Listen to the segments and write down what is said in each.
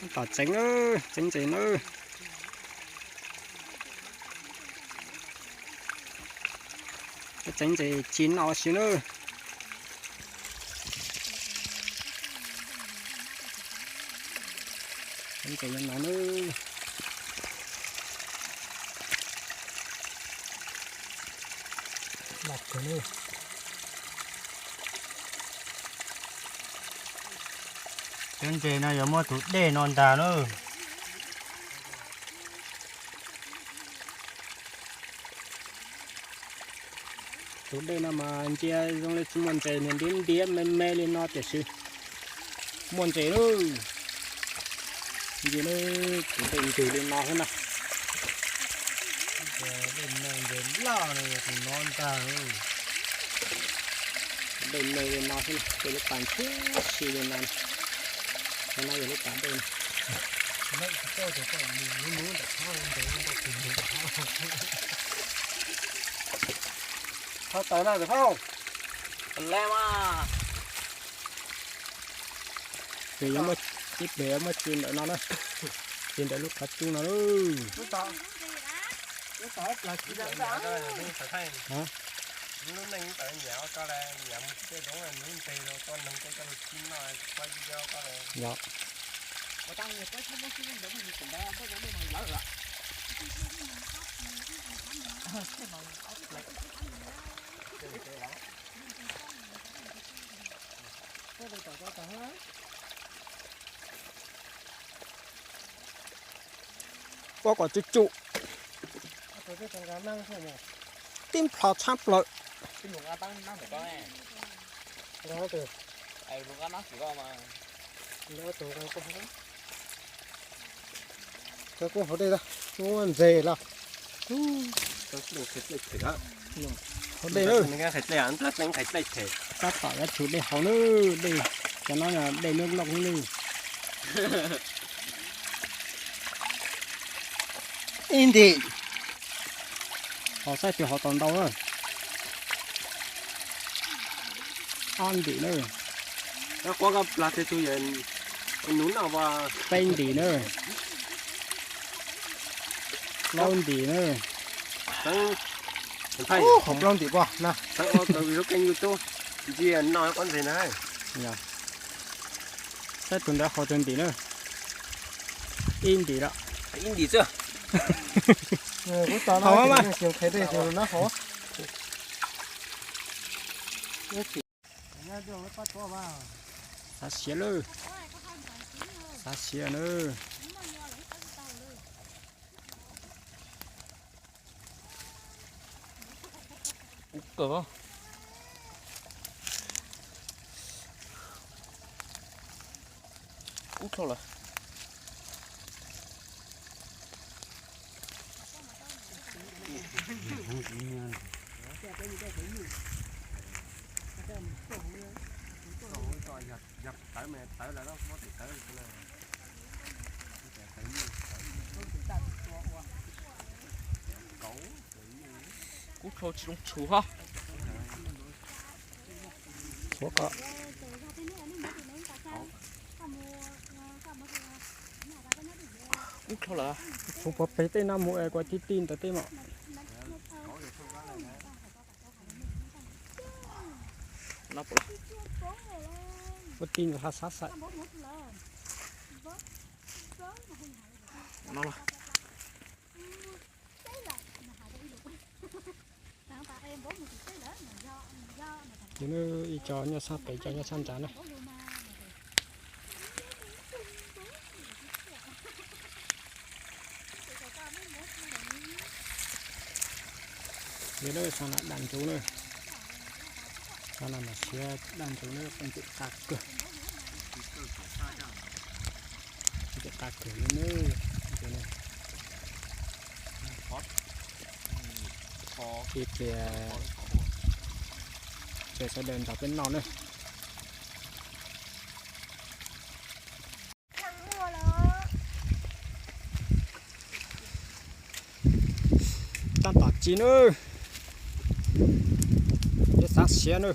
Tom tseev na, tseev ntses na. Tseev ntses ci no si na. Tseev ntses no na. Cov ntses no yuav muaj tus dej no ntag na. Tus dej no mas ntsia zoo li tsis muaj ntses, nws ntiav ntiav me me li no tiam sis muaj ntses lawm. Ntsia tus dej ntws li no xwb na. Dej me ntses loj no yog tus no ntag. Dej me li no xwb, ces lub pas ntxhiab si li no. Qhov no yog lub pas dej. Qhov taws na, ib pliag yuav muab ci ntawm no na, ci ntawm lub qhov cub no. Ua kom tsum tsum, tib nplho tshab plaws. Kuj hauv dej, kuj ntses los. Hauv dej na. Tab tom yuav tsum dej hauv na, dej, cov no dej loj loj na. Ib ntim. Hauv saib tus hauv tau ntau na. Ob ntim na. Quab koj plag tej tug yog nus noj. Peb ntim na. Plaub ntim na. Qhov plaub ntim pom na. Lub keej YouTube ntsia noj quab ntses na. Saib tus ntawd hauv tus ntim na. Ib ntim lawm. Ib ntim xwb. Hauv mas. Xav siav lawm. Xav siav na. Kub kawg. Kub dhau lawm. Kub dhau tsis zoo tshum hos. Ua kom kub dhau lawm. Tshuav pov peg tej no mus es kuv tib tib ntawd tej mas. Ua tib ntawd ha sab xaim. Ces ib co nyob sab pem, co nyob sab nrad na. Yog lawm, sab no daj ntsuv na. Sab no mas siav daj ntsuv na, pheej ntxim qab kawg. Ntxim qab kawg li na. Ib pliag peb sawv daws nrog peb noj na. Tab tom ci na, peb xav siav na.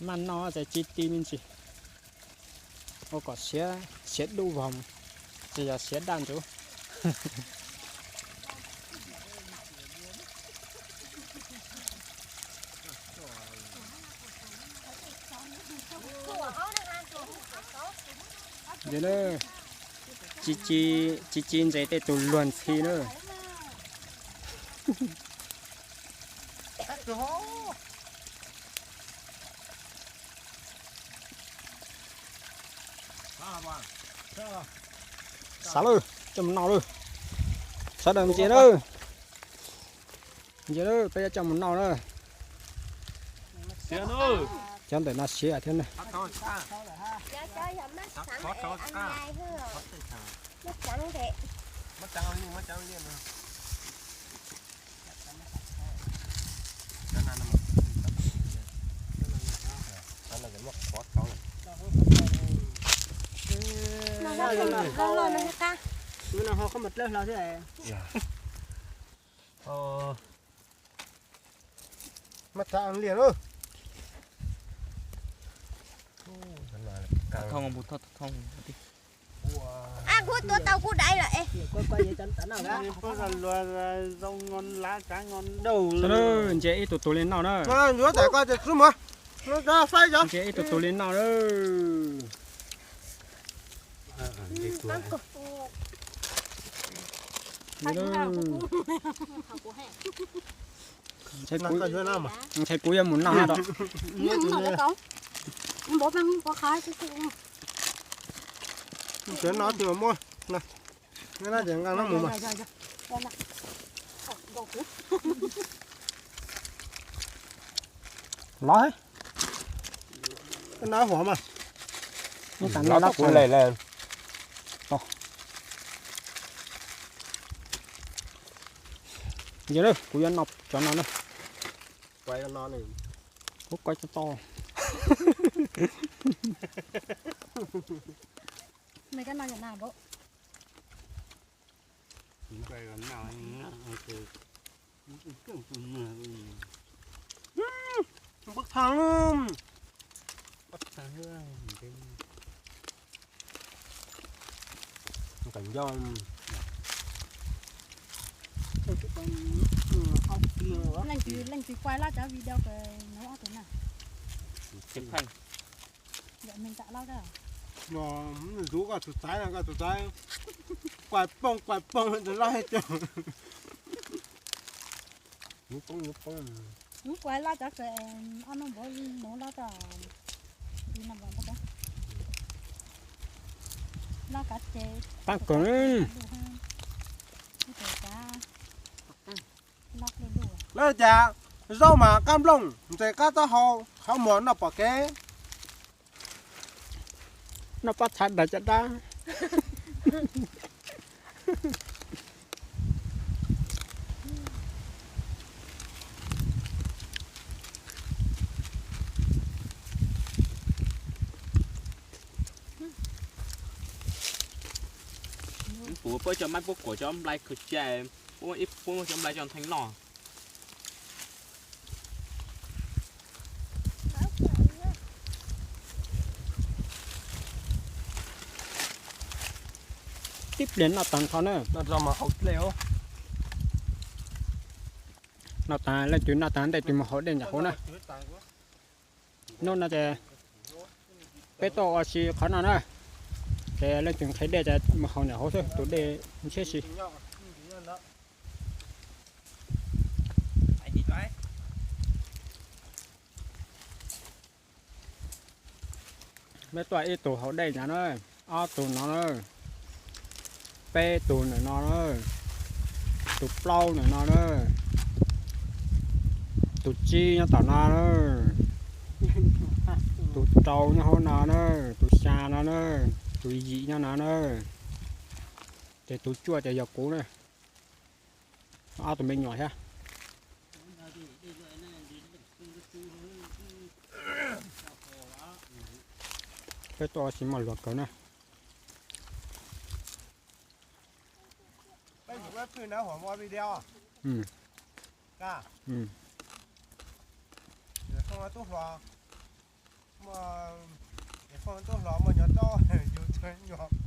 Maj noj ces ci ti me ntsis, ua kom siav, siav dub vog, tsis yog siav daj ntsuv. Ntawd na, ci ci ntses tej tus luag ntxhi na. Xav lawm, coj mus noj lawm. Sawv daws ntsia lawm. Ntsia lawm, peb yuav coj mus noj lawm. Cov ntawm no siav thiab na. Maj txav liaj lawm. Thoo, thoo, thoo. Ab, kuv tua tau kuv daiv lawm es. Ntsia ib tug tus li no na. Ntsia ib tug tus li no na. Ntshai kuv yuav mus noj os. Los, no huam mas. Los kuv lem lawm. Ntsia, kuv yuav noj cov no na. Kuv koj tau. Leej twg, leej twg kuaj lawm cov video kws nov ob tug na? Zuv koj tus txaiv no, koj tus txaiv kuaj poob kuaj poob tus loj. Kuaj lawm cov kws ob nub npaum no loj tau. Loj kav ces, pab kawg. Lawv cas zaub mas qab nplooj, ntses qab taub hau, qhov muag noj pom kev. Noj pob txha daws caj dab. Puab cov maib puab kuam cov nplai kws ca, puab ib puab cov nplai cov ntheej noj. Tib pliag noj taag nrho na. Noj taag, leej twg noj taag ntej twg mus haus dej nram hauv na. Hnub no ces peb tuaj ua si qhov no na, ces leej twg nqhis dej ces mus haus nram hauv xwb, tus dej ntshiab si. Peb tuaj ib tug haus dej nrad na, ob tug no na, peb tug ntawm no na, tus plaub ntawm no na, tus tsib nyob tom no na, tus rau nyob hauv no na, tus xya no na, tus yim nyob no na, ces tus cuaj ces yog kuv na. Ob tug me nyuam thiab. Peb tuaj ua si maj luag kawg na. Tub hlob muaj nyuag roj, yus txhua nyuag